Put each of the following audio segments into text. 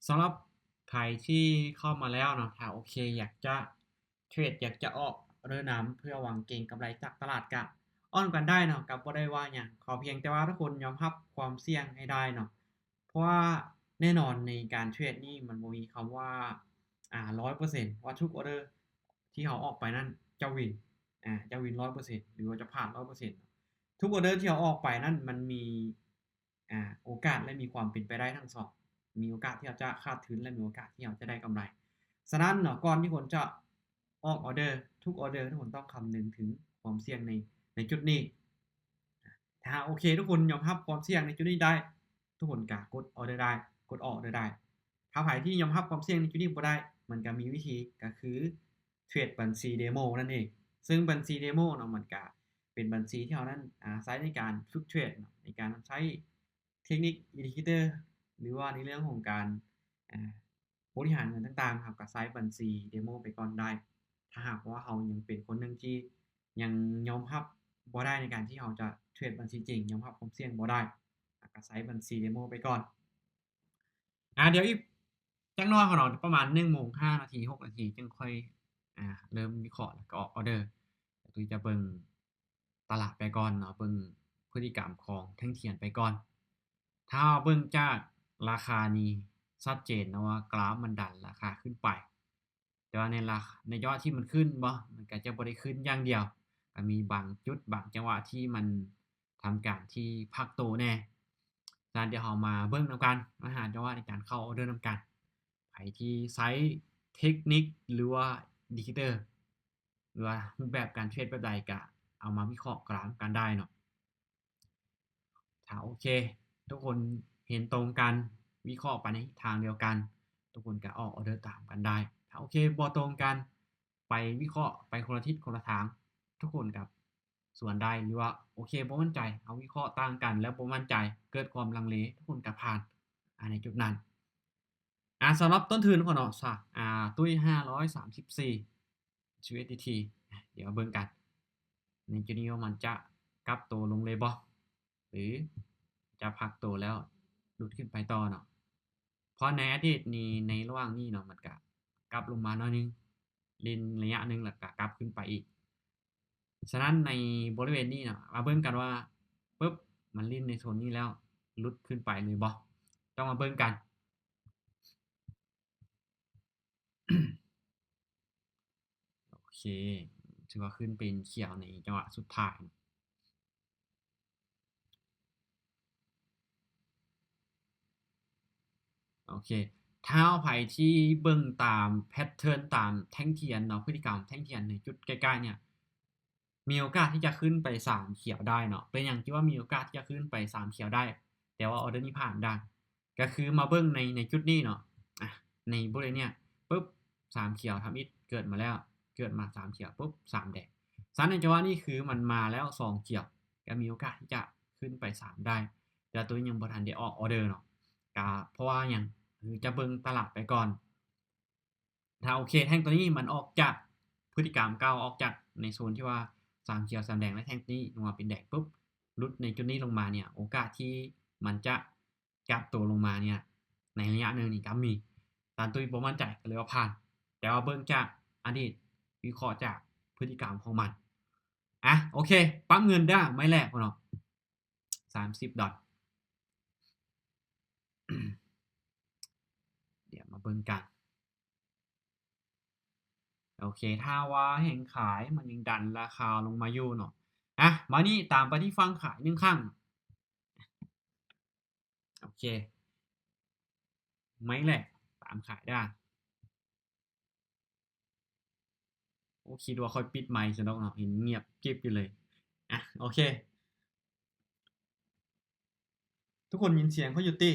ສຳລັບໃຜທີ່ເຂົ້າມາແລ້ວເນາະ ຖ້າໂອເຄ ຢາກຈະເທຣດ ຢາກຈະອອກອໍເດີນຳ ເພື່ອຫວັງເກັງກຳໄລຈາກຕະຫຼາດ ກະອອກນຳກັນໄດ້ເນາະ ກະບໍ່ໄດ້ວ່າຫຍັງ ຂໍພຽງແຕ່ວ່າທຸກຄົນຍອມຮັບຄວາມສ່ຽງໃຫ້ໄດ້ເນາະ ເພາະວ່າແນ່ນອນໃນການເທຣດນີ້ ມັນບໍ່ມີຄຳວ່າ ອາ ຮ້ອຍເປີເຊັນ ວ່າທຸກອໍເດີທີ່ເຮົາອອກໄປນັ້ນຈະວິນ ອາ ຈະວິນຮ້ອຍເປີເຊັນ ຫຼືວ່າຈະຜ່ານຮ້ອຍເປີເຊັນ. ທຸກອໍເດີທີ່ເຮົາອອກໄປນັ້ນ ມັນມີ ອາ ໂອກາດ ແລະ ມີຄວາມເປັນໄປໄດ້ທັງສອງ ມີໂອກາດທີ່ເຮົາຈະຂາດທຶນ ແລະ ມີໂອກາດທີ່ເຮົາຈະໄດ້ກຳໄລ. ສະນັ້ນເນາະ ກ່ອນທີ່ຄົນຈະອອກອໍເດີ ທຸກອໍເດີ ທຸກຄົນຕ້ອງຄຳນຶງເຖິງຄວາມສ່ຽງໃນ ໃນຈຸດນີ້. ຖ້າໂອເຄ ທຸກຄົນຍອມຮັບຄວາມສ່ຽງໃນຈຸດນີ້ໄດ້ ທຸກຄົນກະກົດອໍເດີໄດ້ ກົດອອກອໍເດີໄດ້. ຖ້າໃຜທີ່ຍອມຮັບຄວາມສ່ຽງໃນຈຸດນີ້ບໍ່ໄດ້ ມັນກະມີວິທີ ກະຄືເທຣດບັນຊີເດໂມນັ້ນເອງ. ເຊິ່ງບັນຊີເດໂມເນາະ ມັນກະເປັນບັນຊີທີ່ເຮົານັ້ນ ອາ ໃຊ້ໃນການຝຶກເທຣດເນາະ ໃນການໃຊ້ເທັກນິກອິນດິເຄເຕີ ຫຼືວ່າໃນເລື່ອງຂອງການ ອາ ບໍລິຫານເງິນຕ່າງໆ ເຮົາກະໃຊ້ບັນຊີເດໂມໄປກ່ອນໄດ້. ຖ້າຫາກວ່າເຮົາຍັງເປັນຄົນໜຶ່ງທີ່ຍັງຍອມຮັບບໍ່ໄດ້ໃນການທີ່ເຮົາຈະເທຣດບັນຊີຈິງ ຍອມຮັບຄວາມສ່ຽງບໍ່ໄດ້ ເຮົາກະໃຊ້ບັນຊີເດໂມໄປກ່ອນ. ອາ ດຽວອີກຈັກໜ້ອຍເນາະ ປະມານໜຶ່ງໂມງຫ້ານາທີ ຫົກນາທີ ຈຶ່ງຄ່ອຍ ອາ ເລີ່ມວິເຄາະ ແລ້ວກໍອອກອໍເດີ. ດຽວຕຸ້ຍຈະເບິ່ງຕະຫຼາດໄປກ່ອນເນາະ ເບິ່ງພຶດຕິກຳຂອງແທ່ງທຽນໄປກ່ອນ. ຖ້າເຮົາເບິ່ງຈາກລາຄານີ້ ຊັດເຈນເນາະວ່າກຣາຟມັນດັນລາຄາຂຶ້ນໄປ. ແຕ່ວ່າໃນລາ ໃນຈັງຫວະທີ່ມັນຂຶ້ນບໍ່ ມັນກະຈະບໍ່ໄດ້ຂຶ້ນຢ່າງດຽວ ກະມີບາງຈຸດບາງຈັງຫວະທີ່ມັນທຳການທີ່ພັກໂຕແດ່. ສະນັ້ນ ດຽວເຮົາມາເບິ່ງນຳກັນ ມາຫາຈັງຫວະໃນການເຂົ້າອໍເດີນຳກັນ. ໃຜທີ່ໃຊ້ເທັກນິກ ຫຼືວ່າອິນດິເຄເຕີ ຫຼືວ່າຮູບແບບການເທຣດແບບໃດ ກະເອົາມາວິເຄາະກະນຳກັນໄດ້ເນາະ. ຖ້າໂອເຄ ທຸກຄົນເຫັນຕົງກັນ ວິເຄາະໄປໃນທິດທາງດຽວກັນ ທຸກຄົນກະອອກອໍເດີຕາມກັນໄດ້. ຖ້າໂອເຄ ບໍ່ຕົງກັນ ໄປວິເຄາະໄປຄົນລະທິດຄົນລະທາງ ທຸກຄົນກະສວນໄດ້ ຫຼືວ່າໂອເຄ ບໍ່ໝັ້ນໃຈ ເຮົາວິເຄາະຕ່າງກັນແລ້ວບໍ່ໝັ້ນໃຈ ເກີດຄວາມລັງເລ ທຸກຄົນກະຜ່ານ ອາ ໃນຈຸດນັ້ນ. ອາ ສຳລັບຕົ້ນທຶນຂອງເນາະ ສະ ອາ ຕຸ້ຍຫ້າຮ້ອຍສາມສິບສີ່ ຢູເອສດີທີ ດຽວມາເບິ່ງກັນ ໃນຈຸດນີ້ວ່າມັນຈະກັບໂຕລົງເລີຍບໍ່ ຫຼືຈະພັກໂຕແລ້ວຫຼຸດຂຶ້ນໄປຕໍ່ເນາະ. ເພາະໃນອະດີດນີ້ ໃນລະຫວ່າງນີ້ເນາະ ມັນກະກັບລົງມາໜ້ອຍໜຶ່ງ ຫຼິ້ນໄລຍະໜຶ່ງ ແລ້ວກະກັບຂຶ້ນໄປອີກ. ສະນັ້ນໃນບໍລິເວນນີ້ເນາະ ມາເບິ່ງກັນວ່າ ປຶບ ມັນຫຼິ້ນໃນໂຊນນີ້ແລ້ວ ຫຼຸດຂຶ້ນໄປເລີຍບໍ່ ຕ້ອງມາເບິ່ງກັນ. ໂອເຄ ຖືວ່າຂຶ້ນເປັນຂຽວໃນຈັງຫວະສຸດທ້າຍ. ໂອເຄ ຖ້າໃຜທີ່ເບິ່ງຕາມແພັດເທີນ ຕາມແທ່ງທຽນເນາະ ພຶດຕິກຳແທ່ງທຽນໃນຈຸດໃກ້ໆ ເນີ້ຍ ມີໂອກາດທີ່ຈະຂຶ້ນໄປສາມຂຽວໄດ້ເນາະ. ເປັນຫຍັງຈຶ່ງວ່າມີໂອກາດທີ່ຈະຂຶ້ນໄປສາມຂຽວໄດ້ ແຕ່ວ່າອໍເດີນີ້ຜ່ານໄດ້? ກະຄືມາເບິ່ງໃນ ໃນຈຸດນີ້ເນາະ ອາ ໃນບໍລິເວນເນີ້ຍ ປຶບ ສາມຂຽວທຳອິດເກີດມາແລ້ວ ເກີດມາສາມຂຽວ ປຶບ ສາມແດງ. ສະນັ້ນໃນຈັງຫວະນີ້ຄືມັນມາແລ້ວສອງຂຽວ ກະມີໂອກາດທີ່ຈະຂຶ້ນໄປສາມໄດ້ ແຕ່ວ່າໂຕນີ້ຍັງບໍ່ທັນໄດ້ອອກອໍເດີເນາະ. ກະເພາະວ່າຫຍັງ ຄືຈະເບິ່ງຕະຫຼາດໄປກ່ອນ. ຖ້າໂອເຄ ແທ່ງໂຕນີ້ມັນອອກຈາກພຶດຕິກຳເກົ່າ ອອກຈາກໃນໂຊນທີ່ວ່າສາມຂຽວສາມແດງ ແລະ ແທ່ງໂຕນີ້ລົງມາເປັນແດງປຶບ ຫຼຸດໃນຈຸດນີ້ລົງມາເນີ້ຍ ໂອກາດທີ່ມັນຈະກັບໂຕລົງມາເນີ້ຍ ໃນໄລຍະໜຶ່ງນີ້ກະມີ. ຕາມຕຸ້ຍບໍ່ໝັ້ນໃຈ ກະເລີຍວ່າຜ່ານ ແຕ່ວ່າເບິ່ງຈາກອະດີດ ວິເຄາະຈາກພຶດຕິກຳຂອງມັນ. ອາ ໂອເຄ ປັບເງິນດ້າ ໄມ້ແລກເນາະ ສາມສິບດອນ. ດຽວມາເບິ່ງກັນ. ໂອເຄ ຖ້າວ່າແຮງຂາຍມັນຍັງດັນລາຄາລົງມາຢູ່ເນາະ. ອາ ບາດນີ້ຕາມໄປທີ່ຝັ່ງຂາຍໜຶ່ງຄັ້ງ. ໂອເຄ ໄມ້ແລກຕາມຂາຍດ້າ. ໂອ້ ຄິດວ່າຂ້ອຍປິດໄມຊະດອກເນາະ ເຫັນງຽບກິບຢູ່ເລີຍ. ອາ ໂອເຄ ທຸກຄົນຍິນສຽງຂ້ອຍຢູ່ຕິ?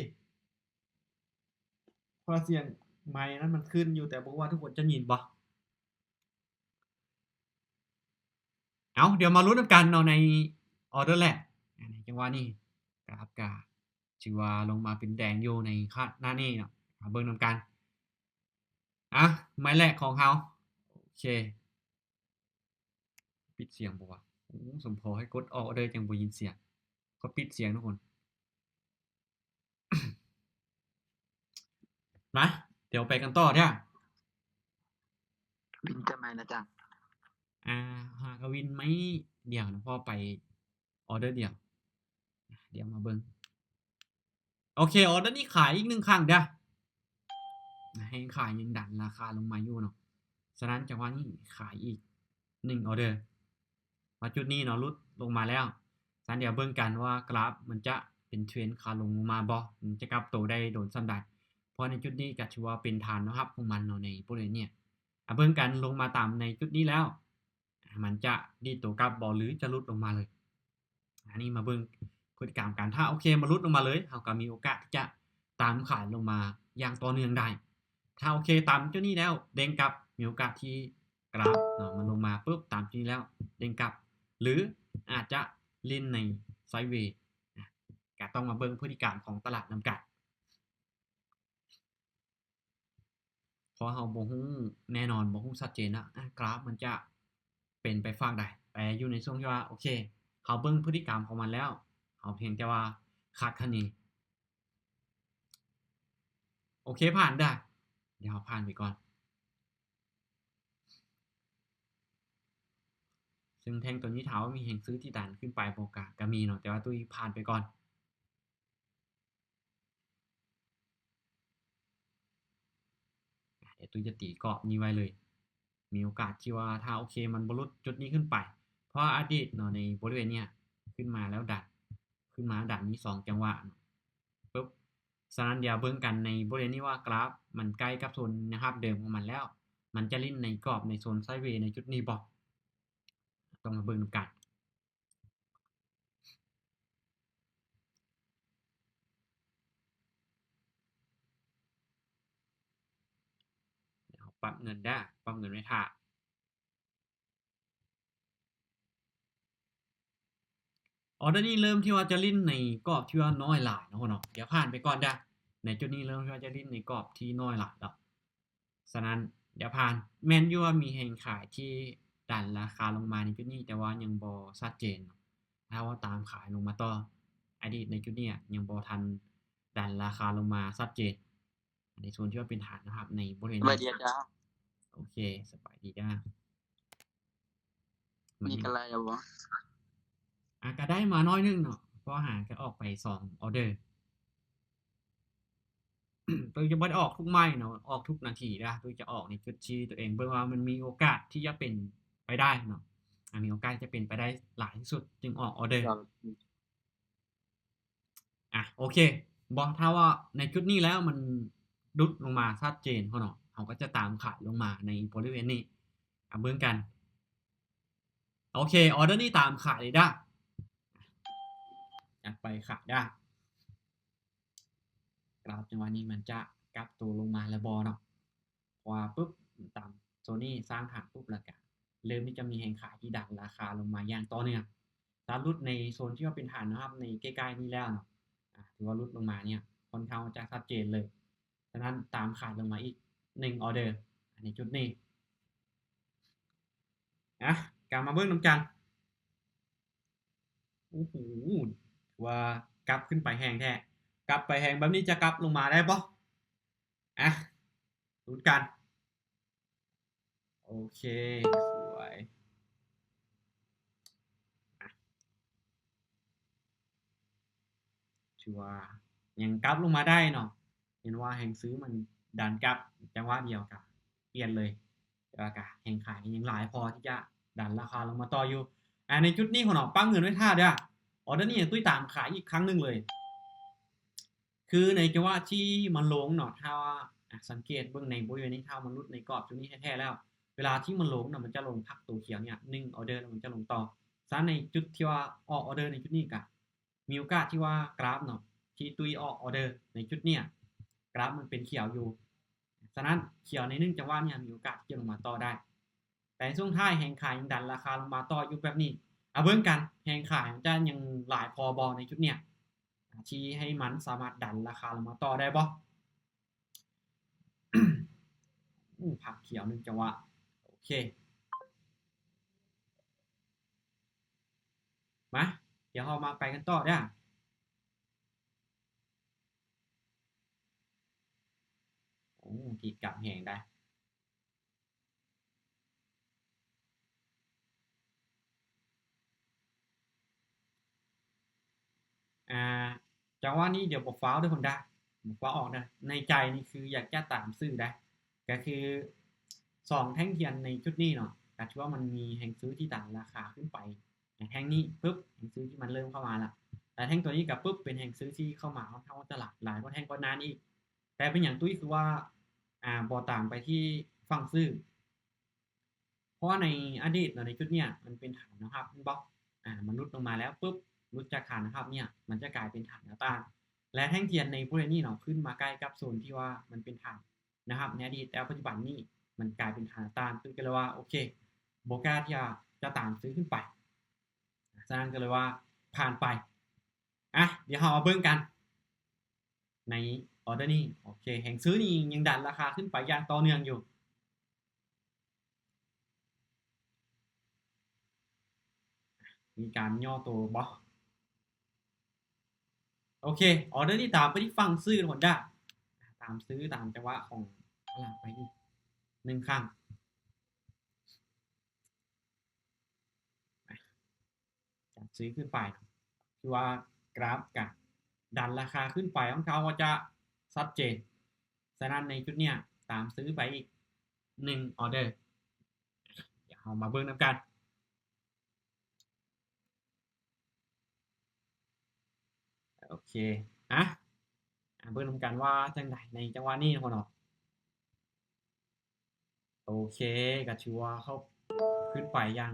ເພາະວ່າສຽງໄມນັ້ນມັນຂຶ້ນຢູ່ ແຕ່ບໍ່ຮູ້ວ່າທຸກຄົນຈະຍິນບໍ່. ເອົາ ດຽວມາລຸ້ນນຳກັນເນາະ ໃນອໍເດີແລກ. ໃນຈັງຫວະນີ້ກາຟກະຖືວ່າລົງມາເປັນແດງຢູ່ໃນຂະນະນີ້ເນາະ ມາເບິ່ງນຳກັນ. ອາ ໄມ້ແລກຂອງເຮົາ ໂອເຄ ປິດສຽງບໍ່ວະ? ໂອ້ ສົມພໍໃຫ້ກົດອອກເດີ ຈັ່ງບໍ່ຍິນສຽງ. ກໍປິດສຽງທຸກຄົນ. ມາ ດຽວໄປກັນຕໍ່ເດີ້. ວິນຈະໄໝນະຈັງ ອ່າ ຫາກະວິນໄໝດຽວນະ ເພາະໄປອໍເດີດຽວ. ດຽວມາເບິ່ງ. ໂອເຄ ອໍເດີນີ້ຂາຍອີກໜຶ່ງຄັ້ງເດີ້. ແຮງຂາຍຍັງດັນລາຄາລົງມາຢູ່ເນາະ. ສະນັ້ນ ຈັງຫວະນີ້ຂາຍອີກໜຶ່ງອໍເດີ. ມາຈຸດນີ້ເນາະ ຫຼຸດລົງມາແລ້ວ. ສະນັ້ນ ດຽວເບິ່ງກັນວ່າກຣາຟມັນຈະເປັນເທຣນຂາລົງລົງມາບໍ່? ມັນຈະກັບໂຕໄດ້ດົນສ່ຳໃດ? ເພາະໃນຈຸດນີ້ກະຖືວ່າເປັນຖານແນວຮັບຂອງມັນເນາະ ໃນບໍລິເວນນີ້. ອາ ເບິ່ງກັນ ລົງມາຕາມໃນຈຸດນີ້ແລ້ວ ມັນຈະດີດໂຕກັບບໍ່ ຫຼືຈະຫຼຸດລົງມາເລີຍ? ອັນນີ້ມາເບິ່ງພຶດຕິກຳກັນ. ຖ້າໂອເຄ ມັນຫຼຸດລົງມາເລີຍ ເຮົາກໍມີໂອກາດທີ່ຈະຕາມຂາຍລົງມາຢ່າງຕໍ່ເນື່ອງໄດ້. ຖ້າໂອເຄ ຕາມຈຸດນີ້ແລ້ວເດ້ງກັບ ມີໂອກາດທີ່ກຣາຟເນາະ ມັນລົງມາປຶບ ຕາມຈຸດນີ້ແລ້ວເດ້ງກັບ ຫຼືອາດຈະຫຼິ້ນໃນໄຊເວ ນະ ກໍຕ້ອງມາເບິ່ງພຶດຕິກຳຂອງຕະຫຼາດນຳກັນ. ເພາະເຮົາບໍ່ຮູ້ແນ່ນອນ ບໍ່ຮູ້ຊັດເຈນວ່າ ອາ ກຣາຟມັນຈະເປັນໄປຟາກໃດ. ແຕ່ຢູ່ໃນຊ່ວງທີ່ວ່າ ໂອເຄ ເຮົາເບິ່ງພຶດຕິກຳຂອງມັນແລ້ວ ເຮົາພຽງແຕ່ວ່າຄາດຄະເນ. ໂອເຄ ຜ່ານເດີ້ ດຽວເຮົາຜ່ານໄປກ່ອນ. ເຊິ່ງແທ່ງໂຕນີ້ ຖ້າວ່າມີແຮງຊື້ທີ່ດັນຂຶ້ນໄປບໍ່ ກະ ກະມີເນາະ ແຕ່ວ່າຕຸ້ຍຜ່ານໄປກ່ອນ. ດຽວຕຸ້ຍຈະຕີກອບນີ້ໄວ້ເລີຍ. ມີໂອກາດທີ່ວ່າ ຖ້າໂອເຄ ມັນບໍ່ຫຼຸດຈຸດນີ້ຂຶ້ນໄປ ເພາະວ່າອະດີດເນາະ ໃນບໍລິເວນເນີ້ຍ ຂຶ້ນມາແລ້ວດັນ ຂຶ້ນມາດັນມີສອງຈັງຫວະ ປຶບ. ສະນັ້ນ ດຽວເບິ່ງກັນໃນບໍລິເວນນີ້ວ່າກຣາຟມັນໃກ້ກັບໂຊນແນວຮັບເດີມຂອງມັນແລ້ວ ມັນຈະຫຼິ້ນໃນກອບໃນໂຊນໄຊເວໃນຈຸດນີ້ບໍ່? ຕ້ອງມາເບິ່ງນຳກັນ. ດຽວປັບເງິນເດີ້ ປັບເງິນໄວ້ຖ້າ. ອໍເດີນີ້ເລີ່ມທີ່ວ່າຈະຫຼິ້ນໃນກອບທີ່ວ່ານ້ອຍຫຼາຍເນາະ ເນາະ. ດຽວຜ່ານໄປກ່ອນເດີ້. ໃນຈຸດນີ້ເລີ່ມທີ່ວ່າຈະຫຼິ້ນໃນກອບທີ່ນ້ອຍຫຼາຍແລ້ວ. ສະນັ້ນ ດຽວຜ່ານ. ແມ່ນຢູ່ວ່າມີແຮງຂາຍທີ່ດັນລາຄາລົງມາໃນຈຸດນີ້ ແຕ່ວ່າຍັງບໍ່ຊັດເຈນ. ຖ້າວ່າຕາມຂາຍລົງມາຕໍ່ ອະດີດໃນຈຸດນີ້ຍັງບໍ່ທັນດັນລາຄາລົງມາຊັດເຈນ. ໃນໂຊນທີ່ວ່າເປັນຖານນະຄັບ ໃນບໍລິເວນ ສະບາຍດີອາຈານ. ໂອເຄ ສະບາຍດີຈ້າ. ມີກຳໄລແລ້ວບໍ່? ອາ ກະໄດ້ມາໜ້ອຍໜຶ່ງເນາະ ເພາະຫາກະອອກໄປສອງອໍເດີ. ໂຕຈະບໍ່ໄດ້ອອກທຸກໄມ້ເນາະ ອອກທຸກນາທີເດີ້. ໂຕຈະອອກໃນຈຸດທີ່ໂຕເອງເບິ່ງວ່າມັນມີໂອກາດທີ່ຈະເປັນໄປໄດ້ເນາະ ອາ ມີໂອກາດທີ່ຈະເປັນໄປໄດ້ຫຼາຍທີ່ສຸດ ຈຶ່ງອອກອໍເດີ. ອ່ະ ໂອເຄ ບໍ່ ຖ້າວ່າໃນຈຸດນີ້ແລ້ວມັນຫຼຸດລົງມາຊັດເຈນເນາະ ເຮົາກໍຈະຕາມຂາຍລົງມາໃນບໍລິເວນນີ້. ອາ ເບິ່ງກັນ. ໂອເຄ ອໍເດີນີ້ຕາມຂາຍເລີຍເດີ້. ອາ ໄປຂາຍເດີ້. ກຣາຟຈັງຫວະນີ້ມັນຈະກັບໂຕລົງມາແລ້ວບໍ່ເນາະ? ເພາະວ່າປຶບ ຕາມໂຊນນີ້ສ້າງຖານປຶບ ແລ້ວກະເລີ່ມທີ່ຈະມີແຮງຂາຍທີ່ດັນລາຄາລົງມາຢ່າງຕໍ່ເນື່ອງ. ຖ້າຫຼຸດໃນໂຊນທີ່ວ່າເປັນຖານນະຄັບ ໃນໃກ້ໆນີ້ແລ້ວເນາະ ອາ ຖືວ່າຫຼຸດລົງມາເນີ້ຍ ຂ້ອນຂ້າງຈະຊັດເຈນເລີຍ. ສະນັ້ນຕາມຂາຍລົງມາອີກໜຶ່ງອໍເດີໃນຈຸດນີ້. ອາ ກັບມາເບິ່ງນຳກັນ. ໂອ້ໂຫ ຖືວ່າກັບຂຶ້ນໄປແຮງແທ້. ກັບໄປແຮງແບບນີ້ຈະກັບລົງມາໄດ້ບໍ່? ອາ ລຸ້ນກັນ. ໂອເຄ ສວຍ. ອາ ຖືວ່າຍັງກັບລົງມາໄດ້ເນາະ. ເຫັນວ່າແຮງຊື້ມັນດັນກັບ ຈັງຫວະດຽວກະປ່ຽນເລີຍ. ແຕ່ວ່າກະແຮງຂາຍຍັງຫຼາຍພໍທີ່ຈະດັນລາຄາລົງມາຕໍ່ຢູ່. ອາ ໃນຈຸດນີ້ພຸ້ນເນາະ ປັ້ງເງິນໄວ້ຖ້າເດີ້. ອໍເດີນີ້ຕຸ້ຍຕາມຂາຍອີກຄັ້ງໜຶ່ງເລີຍ. ຄືໃນຈັງຫວະທີ່ມັນລົງເນາະ ຖ້າວ່າ ອາ ສັງເກດເບິ່ງໃນບໍລິເວນນີ້ ຖ້າມັນຫຼຸດໃນກອບຈຸດນີ້ແທ້ໆແລ້ວ ເວລາທີ່ມັນລົງເນາະ ມັນຈະລົງພັກໂຕຂຽວເນີ້ຍໜຶ່ງອໍເດີ ແລ້ວມັນຈະລົງຕໍ່. ສະນັ້ນໃນຈຸດທີ່ວ່າອອກອໍເດີໃນຈຸດນີ້ກະ ມີໂອກາດທີ່ວ່າກຣາຟເນາະ ທີ່ຕຸ້ຍອອກອໍເດີໃນຈຸດເນີ້ຍ ກຣາຟມັນເປັນຂຽວຢູ່. ສະນັ້ນ ຂຽວໃນໜຶ່ງຈັງຫວະນີ້ມີໂອກາດທີ່ຈະລົງມາຕໍ່ໄດ້. ແຕ່ຊ່ວງທ້າຍແຮງຂາຍຍັງດັນລາຄາລົງມາຕໍ່ຢູ່ແບບນີ້. ອາ ເບິ່ງກັນ ແຮງຂາຍມັນຈະຍັງຫຼາຍພໍບໍ່ໃນຈຸດເນີ້ຍ ທີ່ໃຫ້ມັນສາມາດດັນລາຄາລົງມາຕໍ່ໄດ້ບໍ່? ອື ພັກຂຽວໜຶ່ງຈັງຫວະ. ໂອເຄ ມາ ດຽວເຮົາມາໄປກັນຕໍ່ເດີ້. ທີ່ກາບແຮງໄດ໋. ອ່າ ຈັງຫວະນີ້ດຽວບໍ່ຟ້າວເດີ Honda ບໍ່ຟ້າວອອກເດີ. ໃນໃຈນີ້ຄືຢາກຈະຕາມຊື້ໄດ໋ ກະຄືສອງແທ່ງທຽນໃນຈຸດນີ້ເນາະ ກະຖືວ່າມັນມີແຮງຊື້ທີ່ດັນລາຄາຂຶ້ນໄປ. ແທ່ງນີ້ປຶບ ແຮງຊື້ທີ່ມັນເລີ່ມເຂົ້າມາລະ ແລະ ແທ່ງຕົວນີ້ກະປຶບ ເປັນແຮງຊື້ທີ່ເຂົ້າມາຄ່ອນຂ້າງວ່າຈະຫຼາຍ ຫຼາຍກວ່າແທ່ງກ່ອນໜ້ານີ້ອີກ. ແຕ່ເປັນຫຍັງຕຸ້ຍຄືວ່າ ອ່າ ບໍ່ຕາມໄປທີ່ຝັ່ງຊື້? ເພາະວ່າໃນອະດີດເນາະ ໃນຈຸດເນີ້ຍມັນເປັນຖານແນວຮັບແມ່ນບໍ່? ອາ ມັນຫຼຸດລົງມາແລ້ວປຶບ ຫຼຸດຈາກຖານແນວຮັບເນີ້ຍ ມັນຈະກາຍເປັນຖານແນວຕ້ານ ແລະ ແທ່ງທຽນໃນບໍລິເວນນີ້ເນາະ ຂຶ້ນມາໃກ້ກັບໂຊນທີ່ວ່າມັນເປັນຖານແນວຮັບໃນອະດີດ ແຕ່ປັດຈຸບັນນີ້ມັນກາຍເປັນຖານແນວຕ້ານ ຕຸ້ຍກໍເລີຍວ່າ ໂອເຄ ບໍ່ກ້າທີ່ຈະ ຈະຕາມຊື້ຂຶ້ນໄປ. ສະນັ້ນກໍເລີຍວ່າຜ່ານໄປ. ອາ ດຽວເຮົາມາເບິ່ງກັນໃນອໍເດີນີ້. ໂອເຄ ແຮງຊື້ນີ້ຍັງດັນລາຄາຂຶ້ນໄປຢ່າງຕໍ່ເນື່ອງຢູ່. ມີການຫຍໍ້ໂຕບໍ່? ໂອເຄ ອໍເດີນີ້ຕາມໄປທີ່ຝັ່ງຊື້ Honda ຕາມຊື້ຕາມຈັງຫວະຂອງຕະຫຼາດໄປອີກໜຶ່ງຄັ້ງ. ຈາກຊື້ຂຶ້ນໄປ ຄືວ່າກຣາຟກະດັນລາຄາຂຶ້ນໄປ ຂ້ອນຂ້າງວ່າຈະຊັດເຈນ. ສະນັ້ນໃນຈຸດເນີ້ຍຕາມຊື້ໄປອີກໜຶ່ງອໍເດີ. ດຽວເຮົາມາເບິ່ງນຳກັນ. ໂອເຄ ອາ ເບິ່ງນຳກັນວ່າຈັ່ງໃດໃນຈັງຫວະນີ້ເນາະ. ໂອເຄ ກໍຖືວ່າເຂົາຂຶ້ນໄປຢ່າງ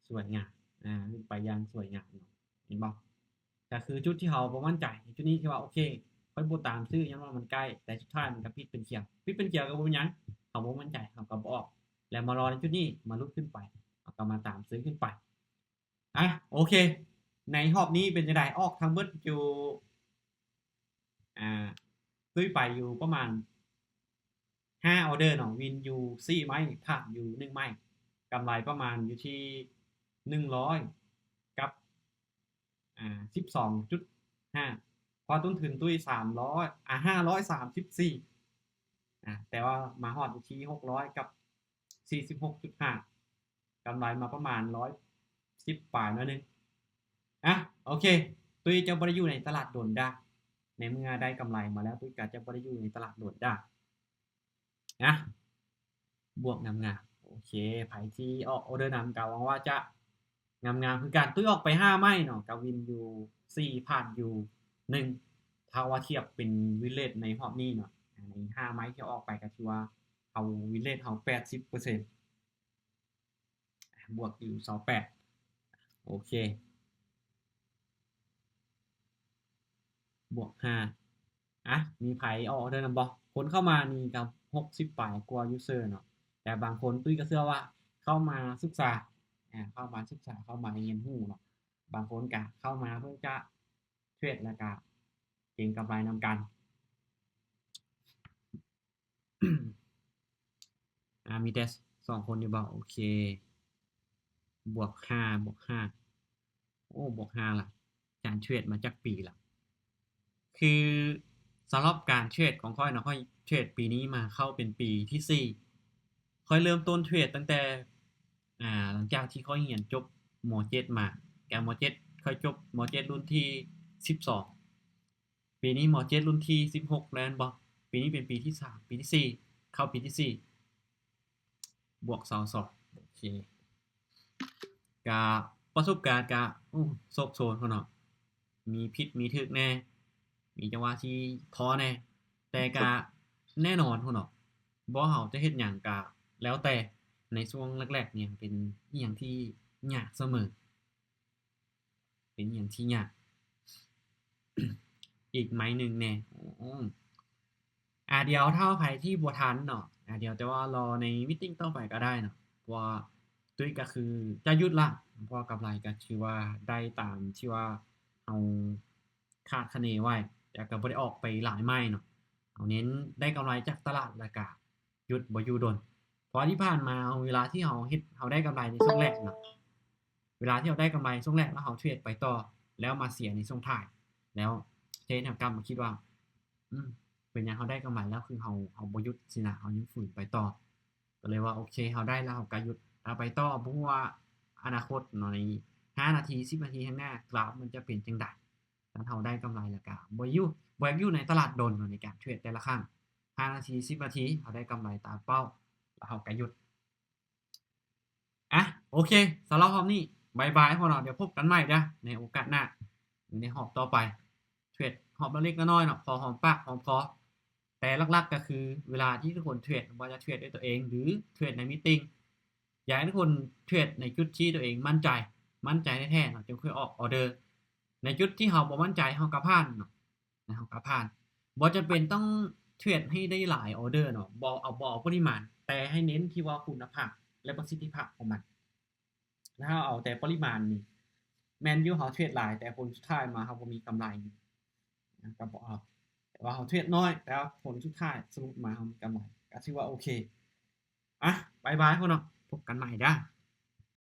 ສວຍງາມ ອາ ຂຶ້ນໄປຢ່າງສວຍງາມເນາະ ເຫັນບໍ່? ກໍຄືຈຸດທີ່ເຮົາບໍ່ໝັ້ນໃຈ ຈຸດນີ້ທີ່ວ່າ ໂອເຄ ຂ້ອຍບໍ່ຕາມຊື້ ຍ້ອນວ່າມັນໃກ້ ແຕ່ສຸດທ້າຍມັນກໍປິດເປັນຂຽວ ປິດເປັນຂຽວກໍບໍ່ເປັນຫຍັງ ເຮົາບໍ່ໝັ້ນໃຈ ເຮົາກໍບໍ່ອອກ ແລ້ວມາລໍໃນຈຸດນີ້ ມາຫຼຸດຂຶ້ນໄປ ເຮົາກໍມາຕາມຊື້ຂຶ້ນໄປ. ອາ ໂອເຄ ໃນຮອບນີ້ເປັນຈັ່ງໃດ? ອອກທັງເບິດຢູ່ ອ່າ ຕຸ້ຍໄປຢູ່ປະມານຫ້າອໍເດີເນາະ ວິນຢູ່ສີ່ໄມ້ ພາດຢູ່ໜຶ່ງໄມ້ ກຳໄລປະມານຢູ່ທີ່ໜຶ່ງຮ້ອຍກັບ ອ່າ ສິບສອງຈຸດຫ້າ ເພາະຕົ້ນທຶນຕຸ້ຍສາມຮ້ອຍ ອ່າ ຫ້າຮ້ອຍສາມສິບສີ່ ອ່າ ແຕ່ວ່າມາຮອດຢູ່ທີ່ຫົກຮ້ອຍກັບສີ່ສິບຫົກຈຸດຫ້າ ກຳໄລມາປະມານຮ້ອຍສິບປາຍໜ້ອຍໜຶ່ງ. ອາ ໂອເຄ ຕຸ້ຍຈະບໍ່ໄດ້ຢູ່ໃນຕະຫຼາດດົນດາ ໃນເມື່ອໄດ້ກຳໄລມາແລ້ວ ຕຸ້ຍກໍຈະບໍ່ໄດ້ຢູ່ໃນຕະຫຼາດດົນດາ. ອາ ບວກງາມໆ ໂອເຄ ໃຜທີ່ອອກອໍເດີນຳກໍຫວັງວ່າຈະງາມໆຄືກັນ. ຕຸ້ຍອອກໄປຫ້າໄມ້ເນາະ ກໍວິນຢູ່ສີ່ ພາດຢູ່ໜຶ່ງ ຖ້າວ່າທຽບເປັນວິນເຣດໃນຮອບນີ້ເນາະ ໃນຫ້າໄມ້ທີ່ອອກໄປ ກໍຖືວ່າເຮົາ ວິນເຣດເຮົາແປດສິບເປີເຊັນ. ບວກຢູ່ຊາວແປດ ໂອເຄ ບວກຫ້າ. ອາ ມີໃຜອອກອໍເດີນຳບໍ່? ຄົນເຂົ້າມານີ້ກໍຫົກສິບປາຍກວ່າຢູເຊີເນາະ ແຕ່ບາງຄົນ ຕຸ້ຍກໍເຊື່ອວ່າເຂົ້າມາສຶກສາ ອາ ເຂົ້າມາສຶກສາ ເຂົ້າມາຮຽນຮູ້ເນາະ ບາງຄົນກໍເຂົ້າມາເພື່ອຈະເທຣດ ແລ້ວກໍເກັງກຳໄລນຳກັນ. ອາ ມີແຕ່ສອງຄົນນີ້ບໍ່? ໂອເຄ ບວກຫ້າ ບວກຫ້າ ໂອ້ ບວກຫ້າລະ ອາຈານເທຣດມາຈັກປີລະ? ຄືສຳລັບການເທຣດຂອງຂ້ອຍເນາະ ຂ້ອຍເທຣດປີນີ້ມາເຂົ້າເປັນປີທີສີ່ ຂ້ອຍເລີ່ມຕົ້ນເທຣດຕັ້ງແຕ່ ອ່າ ຫຼັງຈາກທີ່ຂ້ອຍຮຽນຈົບ ມໍເຈັດ ມາ ແກ ມໍເຈັດ ຂ້ອຍຈົບ ມໍເຈັດ ລຸ້ນທີສິບສອງ ປີນີ້ ມໍເຈັດ ລຸ້ນທີສິບຫົກແລ້ວແມ່ນບໍ່? ປີນີ້ເປັນປີທີສາມ ປີທີສີ່ ເຂົ້າປີທີສີ່ ບວກຊາວສອງ ໂອເຄ ກະປະສົບການກະ ໂອ້ ໂຊກໂຊນພຸ້ນເນາະ ມີຜິດມີຖືກແດ່ ມີຈັງຫວະທີ່ທໍ້ແດ່ ແຕ່ກະແນ່ນອນພຸ້ນເນາະ ບໍ່ ເຮົາຈະເຮັດຫຍັງກະແລ້ວແຕ່ ໃນຊ່ວງແລກໆນີ້ເປັນອີ່ຫຍັງທີ່ຍາກສະເໝີ. ເປັນຫຍັງທີ່ຍາກ ອີກໄມ້ໜຶ່ງແດ່. ອາ ດຽວຖ້າໃຜທີ່ບໍ່ທັນເນາະ ອາ ດຽວແຕ່ວ່າລໍໃນມີດຕິງຕໍ່ໄປກໍໄດ້ເນາະ ເພາະວ່າຕຸ້ຍກໍຄືຈະຢຸດລະ ເພາະວ່າກຳໄລກໍຖືວ່າໄດ້ຕາມທີ່ວ່າເຮົາຄາດຄະເນໄວ້ ແຕ່ກໍບໍ່ໄດ້ອອກໄປຫຼາຍໄມ້ເນາະ ເຮົາເນັ້ນໄດ້ກຳໄລຈາກຕະຫຼາດ ແລ້ວກໍຢຸດ ບໍ່ຢູ່ດົນ. ເພາະທີ່ຜ່ານມາເວລາທີ່ເຮົາເຮັດ ເຮົາໄດ້ກຳໄລໃນຊ່ວງແລກເນາະ ເວລາທີ່ເຮົາໄດ້ກຳໄລຊ່ວງແລກ ແລ້ວເຮົາເທຣດໄປຕໍ່ ແລ້ວມາເສຍໃນຊ່ວງທ້າຍ ແລ້ວເທຣດໃຫ້ເຮົາກັບມາຄິດວ່າ ອືມ ເປັນຫຍັງເຮົາໄດ້ກຳໄລແລ້ວ ຄືເຮົາ ເຮົາບໍ່ຢຸດຊີ້ນະ ເຮົາຍັງຝືນໄປຕໍ່. ກໍເລີຍວ່າ ໂອເຄ ເຮົາໄດ້ແລ້ວ ເຮົາກໍຢຸດ ເອົາໄປຕໍ່ ບໍ່ຮູ້ວ່າອະນາຄົດເນາະ ໃນຫ້ານາທີ ສິບນາທີຂ້າງໜ້າ ກຣາຟມັນຈະເປັນຈັ່ງໃດ. ຄັນເຮົາໄດ້ກຳໄລແລ້ວກໍບໍ່ຢູ່ ບໍ່ຢາກຢູ່ໃນຕະຫຼາດດົນເນາະ ໃນການເທຣດແຕ່ລະຄັ້ງ ຫ້ານາທີ ສິບນາທີ ເຮົາໄດ້ກຳໄລຕາມເປົ້າ ແລ້ວເຮົາກໍຢຸດ. ອ່ະ ໂອເຄ ສຳລັບຮອບນີ້ ບາຍບາຍພວກເຮົາເນາະ ດຽວພົບກັນໃໝ່ເດີ້ ໃນໂອກາດໜ້າ ໃນຮອບຕໍ່ໄປ ເທຣດຮອບລະເລັກລະນ້ອຍເນາະ ພໍຫອມປາກຫອມຄໍ. ແຕ່ຫຼັກໆກໍຄືເວລາທີ່ທຸກຄົນເທຣດ ບໍ່ວ່າຈະເທຣດດ້ວຍຕົວເອງ ຫຼື ເທຣດໃນມີດຕິງ ຢາກໃຫ້ທຸກຄົນເທຣດໃນຈຸດທີ່ຕົວເອງໝັ້ນໃຈ ໝັ້ນໃຈແທ້ໆເນາະ ຈຶ່ງຄ່ອຍອອກອໍເດີ. ໃນຈຸດທີ່ເຮົາບໍ່ໝັ້ນໃຈ ເຮົາກໍຜ່ານເນາະ ເຮົາກໍຜ່ານ. ບໍ່ຈຳເປັນຕ້ອງເທຣດໃຫ້ໄດ້ຫຼາຍອໍເດີເນາະ ບໍ່ເອົາ ບໍ່ເອົາປະລິມານ ແຕ່ໃຫ້ເນັ້ນທີ່ວ່າຄຸນນະພາບ ແລະ ປະສິດທິພາບຂອງມັນ. ຖ້າເຮົາເອົາແຕ່ປະລິມານນີ້ ແມ່ນຢູ່ເຮົາເທຣດຫຼາຍ ແຕ່ຜົນສຸດທ້າຍມາເຮົາບໍ່ມີກຳໄລ ກໍບໍ່ເອົາ. ແຕ່ວ່າເຮົາເທຣດໜ້ອຍ ແຕ່ວ່າຜົນສຸດທ້າຍສະຫຼຸບມາເຮົາມີກຳໄລ ກໍຖືວ່າໂອເຄ. ອ່ະ ບາຍບາຍພວກເຮົາເນາະ ພົບກັນໃໝ່ເດີ້.